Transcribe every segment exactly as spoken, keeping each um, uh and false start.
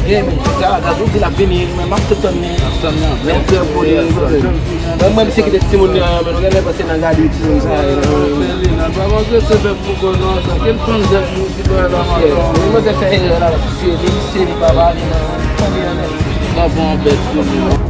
Gen, men, sa, gad, ou di l ap vini, men m ap tann li. L ap tann li. Men, trè poli, men, mwen, mwen, misye kite timoun li an, men, nou genlè panse nan gade timoun sa, e, nan. Felina, pa maltrete bèt pou kò non, sa, kel fanm dèk moun ki bay la, yes, madanm. Men, mwen, fè erè la, la, misye, li, misye, li pa pale nan fanmi an, men. Nan bon bèt pou nou.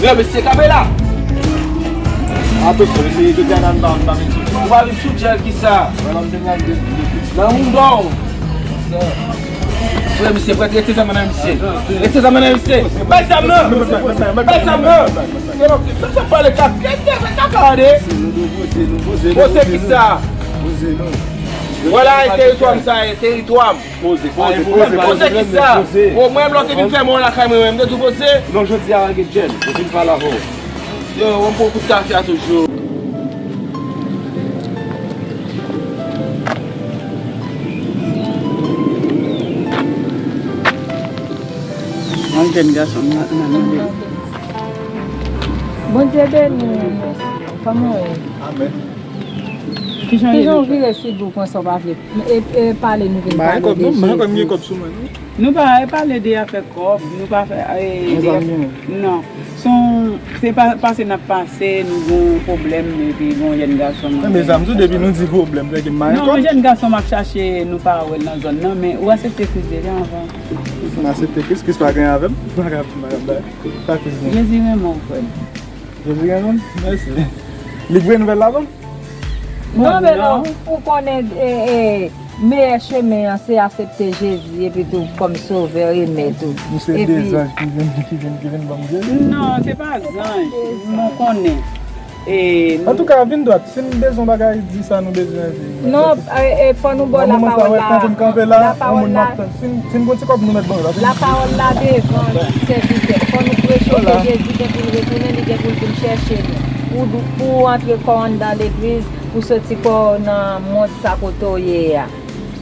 Yo, mesye, kanpe la. Atansyon, mesye, yo te gade anba, anba, mesye. Ou pa vin sou djèl ki sa? Nan mouda w. Frè, misye, prèt, rete zam nan, misye. Rete zam nan, misye. Bay zam nan. Bay zam nan. Yo, sa, sa pale kaka, kaka, kaka, de. Poze ki sa? Vwala, e teritwa m sa, e teritwa m. Poze, poze, poze, poze, poze ki sa? Poze. O, mwen, lè w te vin fè mwen lakay mwen, mwen, m te di w poze. Non, jodi a, gen djèl. Mwen vin pale avè w. Yo, w ap pran kout tafya toujou. Yon jèn gason, m a, m a mande. Bondye beni w, mesye. Kòman w ye? Amèn. Kijan w ye, Kijan w vire figi w konsa w pa vle? E, e pale nou vin pale de Jezi. M pa gen kòb, non, m pa gen kòb sou mwen, non. Nou pa pale de afè kòb, nou pa fè, e, de afè, non. Se yon, se pa, pase n ap pase, nou gen yon pwoblèm, epi gen yon jèn gason nou. Men zam tou, depi nou di pwoblèm, se ke m pa gen kòb. Non, yon jèn gason m ap chache, nou pa wè l nan zòn nan, men ou aksepte Kris deja anvan. M aksepte Kris, Kris pa gen avè m, m pa ka, m pa ka bay. Sa Kris gen. Jezi renmen w, frè m. Jezi renmen m? Mèsi. Li vre nouvèl la, non? Non, men non, ou konnen, e, e, meyè chemen an, se aksepte Jezi, epi tou kòm sovè e mèt ou. Nou se de zanj ki vin, ki vin, ki vin ban m Jezi? Non, se pa zanj, nou konnen. E, antouka, vin dwat, si n bezwen bagay, di sa nou bezwen, di. Non, e, e, fò nou ba w lapawòl la. Lapawòl la. Si n, si n gon ti kòb, nou mèt ban w la. Lapawòl la devan, sèvitè. Fò nou preche ke Jezi gen pou l retounen, li gen pou l vin chèche nou. Pou, pou antre kò anndan legliz, pou soti kò nan mond sa kote w ye a.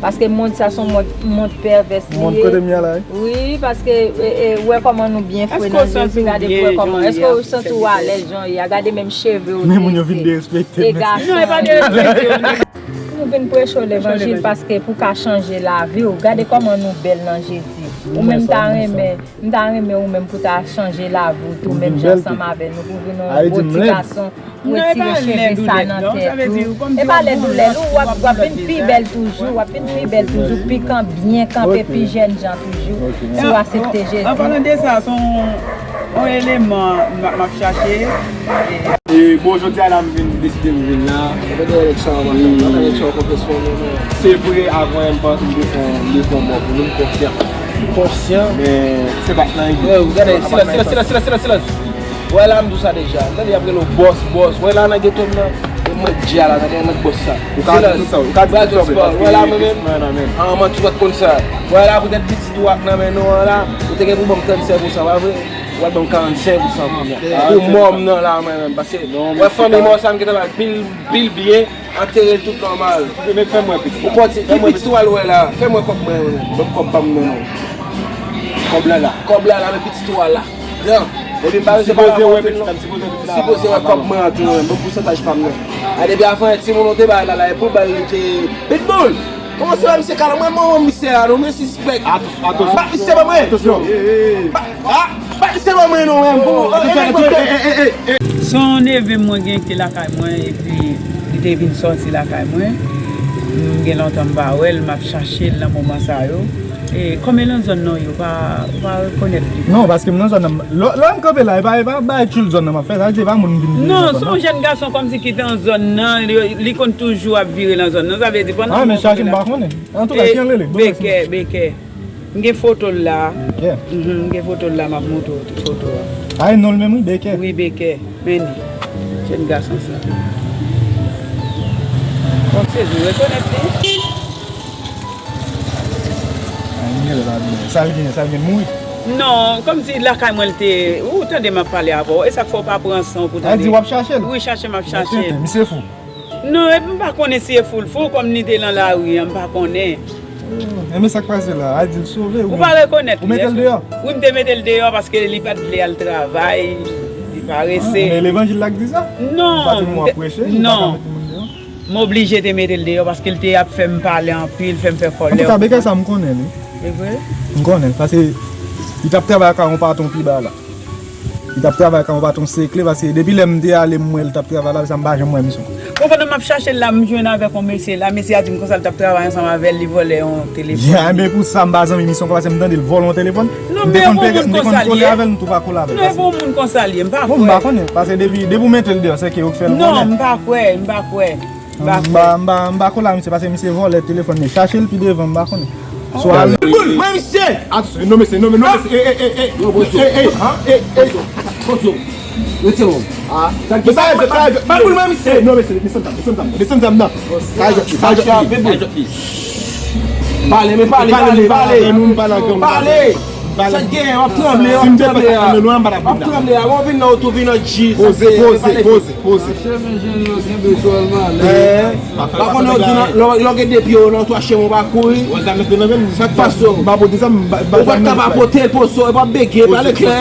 Paske mond sa se yon mond, mond pèvès li ye. Mond kote m ye a la, wi. Wi, paske, e, e, wè kòman nou byen fre nan Jezi, gade pou wè kòman. Èske w santi w alèz jan w ye a? Gade menm cheve w trese. Men moun yo vin derespekte m. E gason. Non, e pa derespekte w. Nou vin preche w levanjil paske pou ka chanje lavi w. Gade kòman nou bèl nan Jezi. Ou menm ta renmen, m ta renmen ou menm pou ta chanje lavi w tou, menm jan ansanm avè nou, pou vin yon gwo ti gason, retire cheve sa nan tèt ou. E pa lè doulè, ou w ap, w ap vin pi bèl toujou, w ap vin pi bèl toujou, pi kan, byen kanpe, pi jèn jan toujou, si w aksepte Jezi. An palan de sa, se yon yon eleman m, m ap chache. E, bon, jodi a la, m vin deside m vin la. Mwen te eleksyon an, mwen te eleksyon an konfesyon nou, men. Se vre, avan m panse m te fè, m te fè yon mò pou nou, m konsyan. Konsyan? Men, se pa t nan ide. Wè, w gade, silans, silans, silans, silans, silans. Wè la, m di w sa deja. Tande, y ap rele w bòs, bòs. Wè la, nan geto m nan, e mwen k dja la, tande, mwen k bòs sa. Ou ka di tout sa, ou ka di tout sa, paske wè la, mwen menm, an, manti, w pa t konn sa. Wè la, poutèt pitit ou ak nan men nou an la, ou te gen pou ban m trannsenk pou san, pa vre? W al ban m karannsenk pou san pou mwen. Pou mò m nan la, mwen menm, paske wè fanmi mò sa, m gentan ba l pil, pil byen, antere l tout nòmal. Ou pòti, ki pitit ou al wè la? Fè m wè kòb mwen, mwen menm. Ban m kòb pa m nan, non. Kòb la la. Kòb la la, men pitit ou a la. Dan. Epi m pa bezwen pale anpil, non. Sipoze wè kòb mwen antre, mwen menm. Ban m pousantaj pa m nan. A, depi avan yon timoun ou te bay la, la, e pou bal li te pitbull. Kòman se la, misye kalan mwen, mwen, misye a, non, mwen sispèk. Atansyon. Bat misye ban mwen. Atansyon. Bat, ah, bat misye ban mwen, non, men. Se yon neve mwen gen ki lakay mwen, epi li te vin sòti lakay mwen. M gen lontan m pa wè l, m ap chache l nan moman sa yo. E, kòm e nan zòn nan, yo pa, ou pa rekonèt li. Non, paske m nan zòn nan. Lè, lè m kanpe la, e pa, e pa bay tchoul zòn nan m ap fè. Sa vle di, e pa moun m vin jere nan zòn nan. Non, se yon jèn gason kòmsi ki te nan zòn nan, li, li konn toujou ap vire nan zòn nan. Sa vle di, pandan... Ah, men chache m pa konnen. Antouka, ki jan l rele? Bekè, Bekè. M gen foto l la. Bekè. Mhm, m gen foto l la, m ap montre w tout foto a. A, e non l menm, wi, Bekè. Wi, Bekè. Men li. Jèn gason sa. Bon, se di, ou rekonèt li? Sa l gen, sa l gen, mouri? Non, kòmsi lakay mwen l te, ou tande m ap pale avè w, e sa k fè w pa pran san w pou tande. Sa di w ap chache l? Wi, chache m ap chache. Misye fou. Non, epi m pa konnen si e fou l fou, kòm li te nan lari a, m pa konnen. Enben sa k pase la, a di l sove. Ou pa rekonèt li? Ou mete l deyò? Wi, m te mete l deyò paske li pa t vle al travay, li parese. Men levanjil la k di sa? Non, m te, non. M oblije te mete l deyò paske l te ap fè m pale anpil, fè m fè kòlè. Antouka, Bekè sa m konnen li. E vre? M konnen l, paske li t ap travay ak yon patwon pi ba la. Li t ap travay ak yon patwon sekle, paske depi lè m te ale m wè l t ap travay la, sa m pa janm wè misye ankò. Bon, pandan m ap chache l la, m jwenn avèk yon mesye la, mesye a di m konsa l t ap travay ansanm avè l, li vòlè yon telefòn. Ya, men pou sa m pa zanmi misye ankò, paske m tande l vòlè yon telefòn. Non, men e pa yon moun konsa li ye. M te konn kole avè l, m tou pa kole avè l. Non, e pa yon moun konsa li ye, m pa kwè. Bon, m pa konnen, paske depi, depi w mete l deyò, se ke yo k fè l vòlè. Non, m pa kwè, m pa kwè. M pa, m pa, m pa kole a misye, paske misye vòlè telefòn li. Chache l pi devan, m pa konnen. So, ale. Boul, mwen misye! Atansyon, non mesye, non, non mesye, e, e, e, e, e, e, e, e, e. Retire w. Ah. Sa ki pa boul mwen misye. Non mesye, desann zam, desann zam, desann zam nan. Sa jòt li, sa jòt li. Pale, men pale, pale, pale. Pale. Sa k genyen, w ap tranble, w ap tranble a. W ap tranble a. Bon, vin nan, ou tou vin nan G. Poze, poze, poze, poze. Mache, men jan yo kenbe sou al malè. Eh, pa konnen yo di nan, lè, lè w gen de pye w nan twa chemen w pa kouri. Sa k pase w? Ou pa t ka pa pote l poze w, e pa bege, pale klè.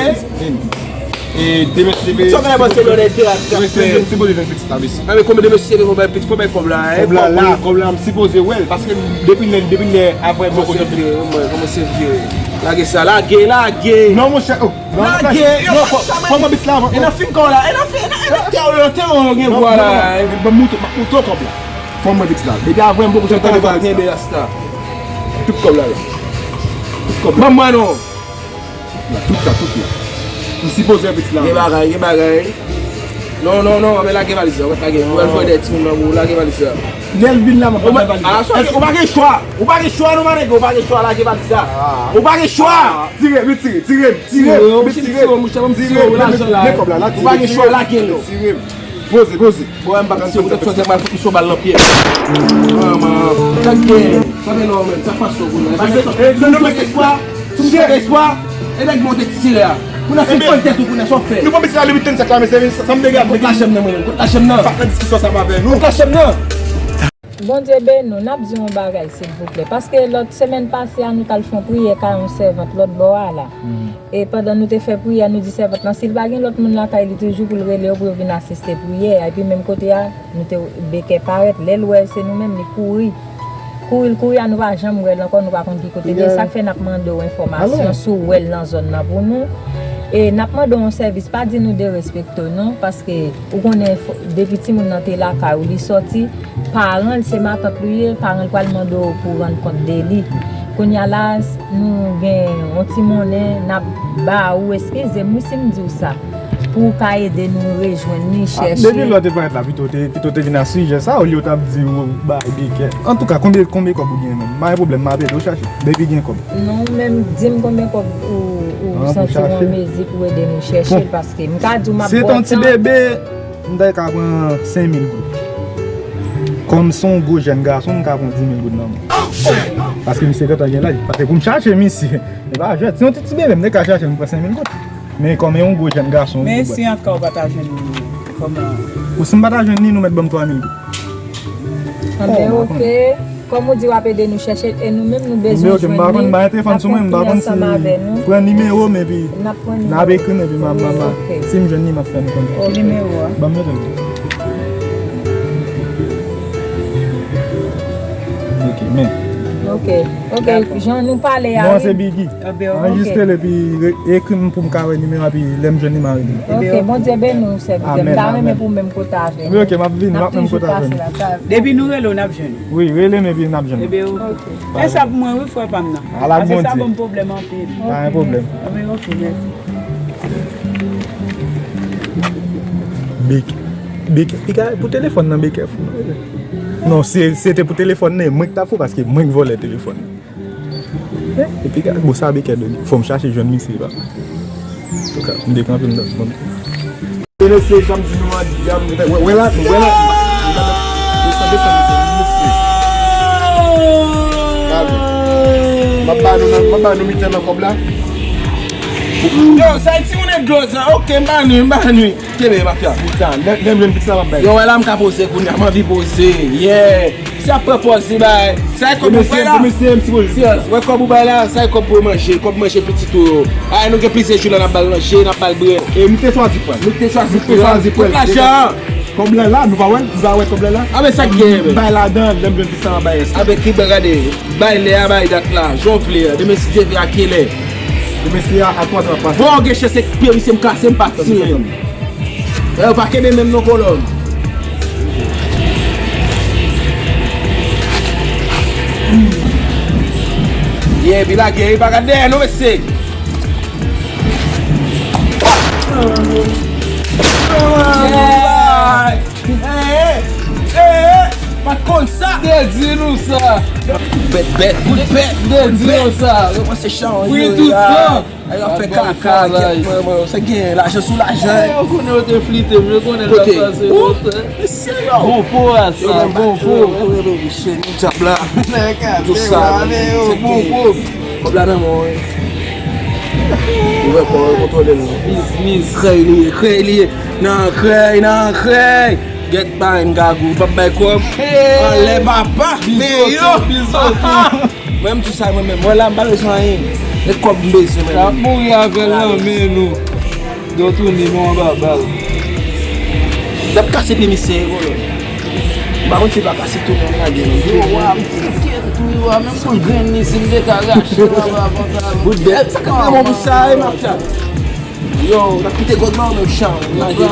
E demen seve. Sa w genlè panse lè w nan entè a k ap fè? Demen seve, ti poze jwenn pitit la, mesye. Nan men konbyen demen seve fò bay pitit, fò bay kòb la, eh. Kòb la la, kòb la, m sipoze wè l, paske depi lè, depi lè, avè m poko janm vin. Kòmanse vye, mwen, kòmanse vye. Lage sa, lage, lage. Non, monchè, oh, non, lage, non, fò mwen pitit la avan. E nan fin kò la, e nan fin, e nan, e nan tè w, nan tè w, gen vwa la. Ban m moute, ban m moute kòb la. Fò mwen pitit la. Depi avè m poko janm tande pale sa. Kenbe rasta. Tout kòb la la. Tout kòb la. Ban mwen non. Tout la, tout la. M sipoze envesti la. Gen bagay, gen bagay. Non, non, non, men lage valiz la, w ap lage. Ou al fè de timoun nan bou, lage valiz la. Lè l vin la, m ap lage valiz la. Èske ou pa gen chwa? Ou pa gen chwa non, manèg, ou pa gen chwa, lage valiz la. Ou pa gen chwa. Tire, retire, tire, tire, retire. Tire, men kòb la, la, tire. Ou pa gen chwa, lage l. Tire. Poze, poze. Bon, m p ap tire, poutèt sòsyè pral fout misye yon bal nan pye. Manman, sa k gen? Sa fè non, men, sa k pase w kounye a? Si w sot espwa, si w sot espwa, e nèg monte ti tire a. Kounye a, se pran tèt ou, kounye a, sa w fè? Nou pran mesye a, li vin tann sa k la, mesye, sa m te gen ap. Kot lachèm nan, mwen menm? Kot lachèm nan? Fak nan diskisyon sa pa avè nou. Kot lachèm nan? Bondye beni w, n ap di w yon bagay, silvouplè. Paske lòt semèn pase a, nou t al fè yon priyè kay yon sèvant lòt bò a la. E pandan nou te fè priyè, nou di sèvant lan, si l pa gen lòt moun lakay li toujou pou l rele yo pou yo vin asiste priyè a. Epi menm kote a, nou te, Bekè parèt. Lè l wè se nou menm, li kouri. Kouri l kouri a, nou pa janm wè l ankò, nou pa konn ki kote l ye. Sa k fè n ap mande w enfòmasyon si w wè l nan zòn nan pou nou. E n ap mande w yon sèvis, pa di nou derespekte w non, paske ou konnen fò, depi timoun nan te lakay ou, li sòti, paran l se matant li ye, paran l pral mande w pou w rann kont de li. Kounye a la, nou gen yon ti monnen, n ap ba ou, eskize m wi si m di w sa, pou w ka ede nou rejwenn li, chèche. Depi lè w te parèt la, pito w te, pito w te vin a sijè sa, olye w t ap di w bay Bekè. Antouka, konbyen, konbyen kòb ou gen menm? Pa gen pwoblèm, m ap ede w chache. Depi gen kòb. Non, ou menm, di m konbyen kòb ou, ou santi w an mezi pou ede nou chèche l, paske m ka di w m ap ba w tan. Se yon ti bebe. M ta ka pran senk mil goud. Kòm se yon gwo jèn gason, m ka pran dis mil goud nan men l. Paske misye gentan gen laj. Paske pou m chache misye, e pa jwèt. Se yon ti, ti bebe, m te ka chache l, m pran senk mil goud. Men kòm e yon gwo jèn gason, men si antouka ou pa ta jwenn li, kòman? Ou si m pa ta jwenn li, nou mèt ban m twa mil goud. Anben, oke. Kòm ou di w ap ede nou chèche l, e nou menm nou bezwen jwenn li. Oke, m pa konn, m pa gen telefòn sou mwen, m pa konn si pran nimewo m epi n ap ekri m epi m a, m a, m a, si m jwenn li, m ap fè nou konnen. Ki nimewo a? Ban m mete l. Oke, men. Ok, ok, jan nou pale a. Non, se Biggie. Anrejistre l epi re- ekri m pou m ka wè nimewo a, epi lè m jwenn li, m a rele. Ok, Bondye beni w, sèvitè. M ta renmen pou w menm kote avè m. Wi, ok, m ap vini, m ap menm kote avè m. Depi nou rele w, n ap jwenn ou. Wi, rele m epi n ap jwenn ou. Ebyen, ok. E sa pou mwen, wi, frè pa m nan. Ala Bondye. Paske sa ban m pwoblèm anpil. Pa gen pwoblèm. Ebyen, ok, mèsi. Big, big, big, pou telefòn nan, big, fou. Non, se, se te pou telefòn nan, mwen ki ta fou paske mwen ki vòlè telefòn. Eh, epi gade, bon, sa big, fò m chache jwenn misye, papa. Antouka, m dekanpe m nan. Bon. E mesye, jan m di nou an, jan m, wè, wè la, nou wè la. Desann, desann, mesye, mesye. Gade. M ap ba nou nan, m ap ba nou mitan nan kòb la. Yo, sa e ti moun e dlo sa. Ok, m ba nou, m ba nou. Kenbe, mafya. Putain, lè, lè m jwenn pizza, m ap bay. Yo, wè la, m ka poze kounye a, m anvi poze. Yeah. Si ap pran pòz li bay. Sa e kòb ou bay la. Mesye, mesye, mesye. Wè kòb ou bay la, sa e kòb pou manje, kòb manje pitit ou yo. Ay, nou gen plizyè jou la, n ap ba l manje, n ap ba l bwè. E nou te chwazi pran. Nou te chwazi pran. Nou te chwazi pran. Kot lajan? Kòb la la, nou pa wè, nou pa wè kòb la la. A, men sa k gen, men. Bay ladan, lè m jwenn pizza, m ap bay rès la. A, men ki bèl, gade. Bay lè a, bay dat la. Jan w vle a. Demen, si Dye vle, a kilè? Demen, se a, a twa zè pase. Bon, gen chans se pye misye m kase, m pati. Yo, pa kenbe menm non, kolòn. Ye, epi lage, epi pa gade dèyè nou, mesye. Pa t konn sa. Te di nou sa. Bèt, bèt, kout bèt. Te di nou sa. Yo panse chan. Wi, tout tan. Ay, ap fè kaka, kèt mwen, mwen, sa gen lajan sou lajan. Yo konnen yo te flite m, yo konnen l ap pase konsa. Mesye yo. Bon po a sa, bon po. Mesye, nou djab la. Tout sa, bon po. Kòb la nan men w. Ou wè kò, kontwole l. Biznis. Krèy li ye, krèy li ye. Nan krèy, nan krèy. Gèt bay m gagou, p ap bay kòb. Anlè papa. Bizo, bizo. Mwen menm tou sa mwen menm. Mwen la m pa bezwen anyen. E kòb m bezwen mwen menm. L ap mouri avè l nan men nou. Yo tounen nou anba bal. L ap kase pye misye, kolòn. M pa konn si l pa kase tou men lage non. Yo, wa, m fouke m tou, yo, wa, menm pou grenn li, si m te ka rache l anba pantalon. Bout bèt, sa k ap fè mwen pou sa, e mafya. Yo, n ap kite gòd nan men chan. Lage.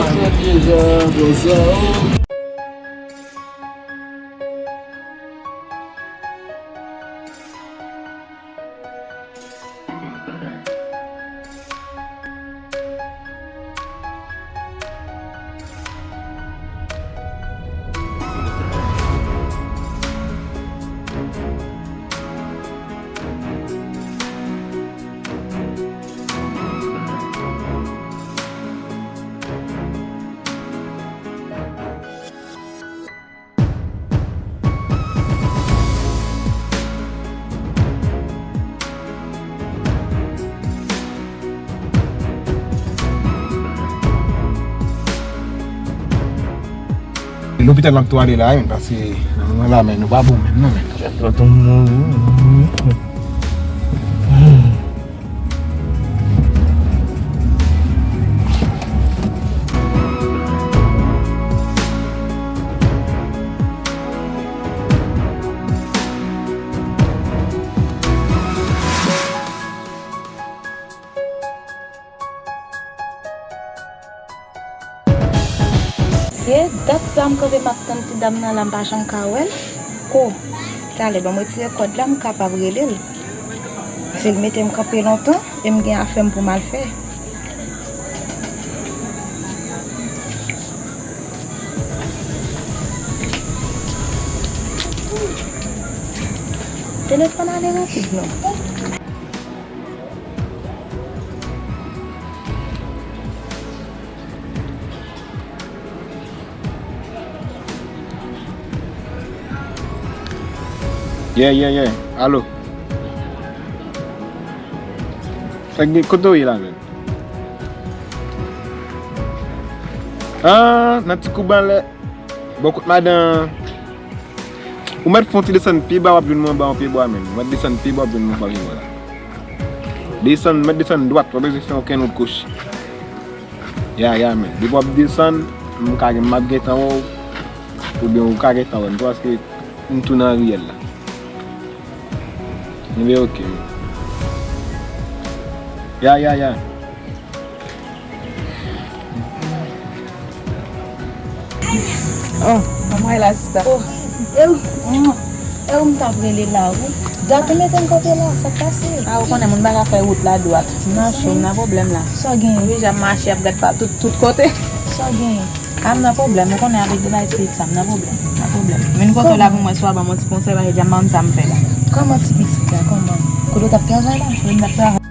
Lopital m ap tou ale la wi, paske nan moman la men nou pa bon menm non men. Se dat sa m kanpe m ap tann ti dam nan la, m pa janm ka wè l. O, talè ban m retire kòd la, m kapab rele l. Se l mete m kanpe lontan e m gen afè m pou m al fè. Telefòn ale rapid non. Yeah, yeah, yeah. Alo. Sa gen, kote w ye la menm? Ah, nan ti koub anlè. Bò kot madan. Ou mèt fè yon ti desann pi ba, w ap jwenn mwen anba yon pyebwa menm. Ou mèt desann pi ba, w ap jwenn mwen anba pyebwa la. Desann, mèt desann dwat, w pa bezwen fè okenn lòt kouch. Ya, ya, men. Depi w ap desann, m ka gen, m ap gentan wè w, oubyen ou ka gentan wè m tou, paske m tou nan riyèl la. Anyway, ok. Ya, ya, ya. Oh, kòman w ye la, sista? Oh, e ou? E ou m t ap rele la, wi. Gad ou mete m kanpe la, sa k pase? A, ou konnen moun pa ka fè wout la dwat. M nan cho, m nan pwoblèm la. Sa w genyen? Wi, jan m mache ap gad pa tout, tout kote. Sa w genyen? A, m nan pwoblèm, ou konnen avèk de bagay ti pitit sa, m nan pwoblèm, m nan pwoblèm. Vin kote w la pou mwen, si w a ban m yon ti konsèy, paske dja m pa konn sa m fè la. Kòman ti pitit la, kòman? Kote w t ap travay la? Kote m t ap travay?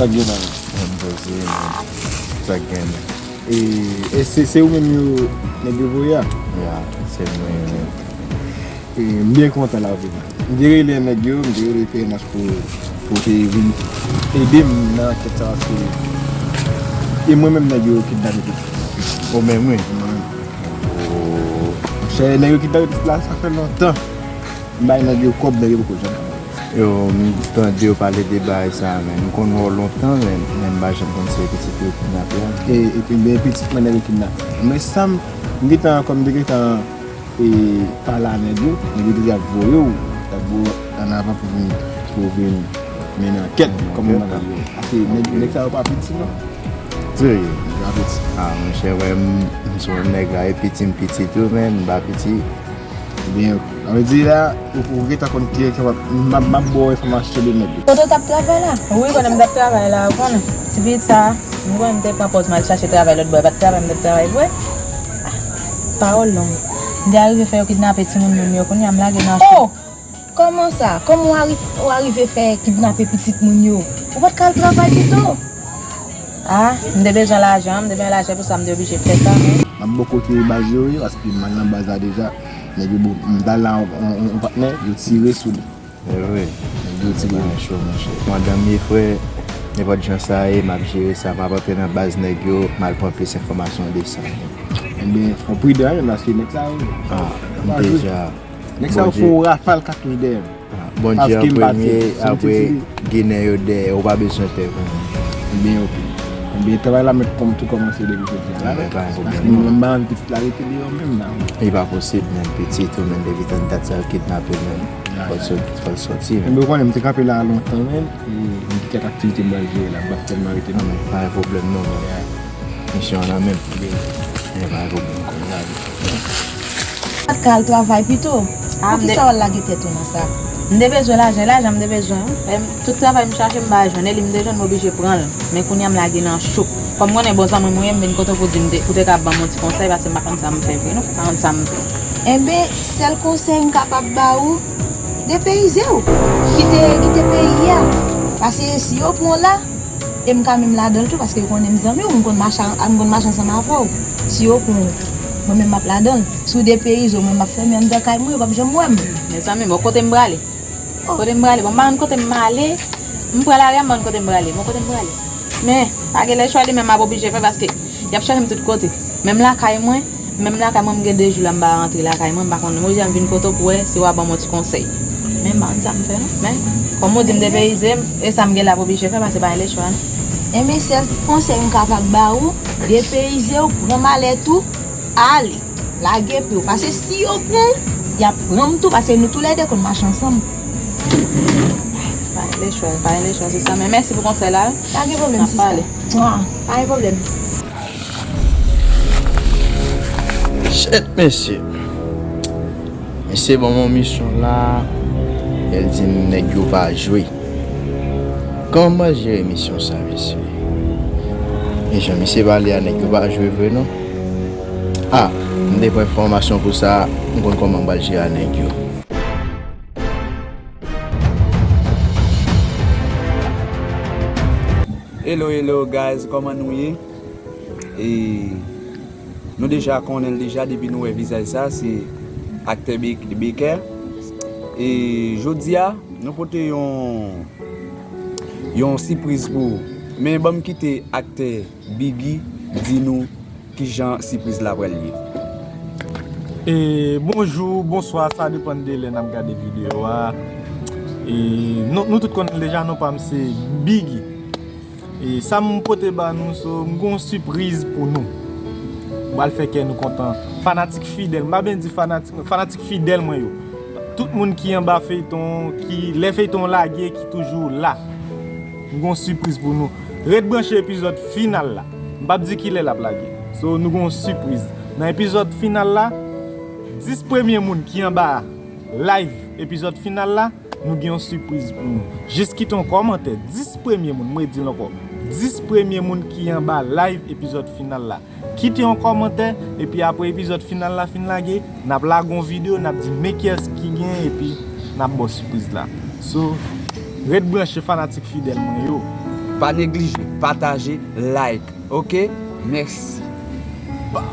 Sa k gen la menm? Mwen poze, men. Sa k gen la? E, e se, se ou menm yo, nèg yo voye a? Ya, se mwen menm. E, m byen kontan la vini. M te rele nèg yo, m te rele P N H pou, pou te vin ede m nan ankèt sa, paske e mwen menm nèg yo kidnape pitit. Ou menm, wi? Mwen menm. Oh. Monchè, nèg yo kidnape pitit la, sa fè lontan. M bay nèg yo kòb, nèg yo poko janm. Yo, m tande yo pale de bagay sa, men m konn wè w lontan, men, men m pa janm konn se pitit yo kidnape a. E, epi, men pitit mwen nèg yo kidnape. Men sa m, m gentan, kòm m te gentan, e, pale a nèg yo, nèg yo te di ap voye w, t ap voye w annavan pou vin, pou vin mennen ankèt, kòman bagay yo. Paske nèg, nèg sa yo pa piti, non. Serye? Nèg yo pa piti. A, monchè, wè, m, m se yon nèg la, e piti m piti tou, men m pa piti. Ebyen, sa vle di la, ou, ou gentan konn ki, ki w ap, m ap, m ap ba w enfòmasyon de nèg yo. Kote w t ap travay la? Wi, kote m t ap travay la, ou konnen. Ti pitit sa, m konnen m te pran pòz m al chache travay lòt bò, e pa t travay m t ap travay vre. Ah, pawòl long. M te arive fè yo kidnape timoun moun yo, kounye a m lage nan cho. Oh! Kòman sa? Kòman w ari-, w arive fè kidnape pitit moun yo? Ou pa t ka al travay pito? Ah, m te bezwen lajan, m te bezwen lajan, pou sa m te oblije fè sa, men. M ap bò kote baz yo, wi, paske m al nan baz la deja. Nèg yo, m t al la, on, on, on patnè, yo tire sou li. E vre. Nèg yo tire. Bagay cho, monchè. Pandan m ye, frè, nenpòt jan sa ye, m ap jere sa, m ap antre nan baz nèg yo, m al pran plis enfòmasyon de sa. Ebyen, fò pridan, wi, paske nèg sa yo. Ah, m deja. Nèg sa yo fè yon rafal katouch dèyè m. Ah, Bondye an premye, apre Ginen yo dèyè, ou pa bezwen pè pou mwen. Ebyen, ok. Ebyen, travay la mèt kòm tou kòmanse depi jodi a la. Ebyen, pa gen pwoblèm, non. Paske mwen, m pa anvi pitit la rete deyò menm la. Li pa posib, menm pitit ou, menm depi tann dat sa yo kidnape l, menm. Fò l sòti, fò l sòti, menm. Ebyen, ou konnen, m te kanpe la lontan, menm, e m gen kèk aktivite m pral jere la, m p ap tèlman rete non. Ah, pa gen pwoblèm, non, menm. Misyon an nan men m. Ebyen, pa gen pwoblèm, kounye a. Pa t ka al travay pito? Ah, poukisa w al lage tèt ou nan sa? M te bezwen lajan, e lajan m te bezwen, wi. E m, tout travay m chache, m pa jwenn, e li m te jwenn, m oblije pran l. Men kounye a m lage nan cho. Kòm m konnen bon zanmi m ou ye, m vin kote w pou di m te, pou te ka ban m yon ti konsèy, paske m pa konn sa m fè vre, non. M pa konn sa m fè. Enben, sèl konsèy m kapab ba ou, depeyize w. Kite, kite peyi a. Paske si yo pran w la, e m ka menm ladan l tou, paske yo konnen m zanmi w, m konn mache, m konn mache ansanm avè w. Si yo pran w, mwen menm m ap ladan l. Si w depeyize w, mwen m ap fèmen anndan kay mwen, yo p ap janm wè m. Mezanmi, bon, kote m prale? Oh. Kote m prale? Bon, m pa konn kote m ale. M pran lari a, m pa konn kote m prale. Bon, kote m prale? Men, pa gen lèchwa, li menm m ap oblije fè, paske y ap chèche m tout kote. Menm lakay mwen, Menm lakay mwen, m gen de jou la m pa rantre lakay mwen, m pa konn, m oblije m vin kote w pou wè si w a ban m yon ti konsèy. Men m pa konn sa m fè non. Men, kòm ou di m depeyize, e sa m gen la m oblije fè, paske pa gen lechwa non. Enben, sèl konsèy m kapab ba ou, depeyize w, pran malèt ou, ale. Lage pye w, paske si yo pran w, y ap pran m tou, paske nou toulède konn mache ansanm. Pa gen lechwa, pa gen lechwa, se sa. Men mèsi pou konsèy la. Pa gen pwoblèm, sista. N ap pale. Pa gen pwoblèm. Shit, mesye. Mesye ban m yon misyon la, e l di m nèg yo pa jwe. Kòman m pral jere misyon sa, mesye? E jan misye pale a, nèg yo pa jwe vre, non. Ah, m te pran enfòmasyon pou sa, m konn kòman m pral jere a nèg yo. Hello, hello, guys, kòman nou ye? E nou deja konnen l deja, depi nou wè vizaj sa, se aktè Be-, Baker. E jodi a, nou pote yon, yon sipriz pou ou. Men ban m kite aktè Biggy di nou kijan sipriz la pral ye. E bonjou, bonswa, sa depann de lè n ap gade videyo a. E nou, nou tout konnen l deja, non pa m se Biggy. E sa m pote ba nou, so, m gen yon sipriz pou nou. Pral fè kè nou kontan. Fanatik fidèl, m pa byen di fanatik, fanatik fidèl mwen yo. Tout moun ki anba feyton, ki lè feyton lage, ki toujou la. M gon sipriz pou nou. Ret branche epizòd final la. M p ap di kilè l ap lage. So, nou gon sipriz. Nan epizòd final la, dis premye moun ki anba live epizòd final la, nou gen yon sipriz pou nou. Jis kite yon kòmantè. Dis premye moun, mwen di l ankò. Dis premye moun ki anba live epizòd final la. Kite yon kòmantè, epi apre epizòd final la fin lage, n ap lage yon videyo, n ap di men kiyès ki gen, epi n ap ba w sipriz la. So, ret branche fanatik fidèl mwen yo. Pa neglije, pataje, like, ok? Mèsi. Ba.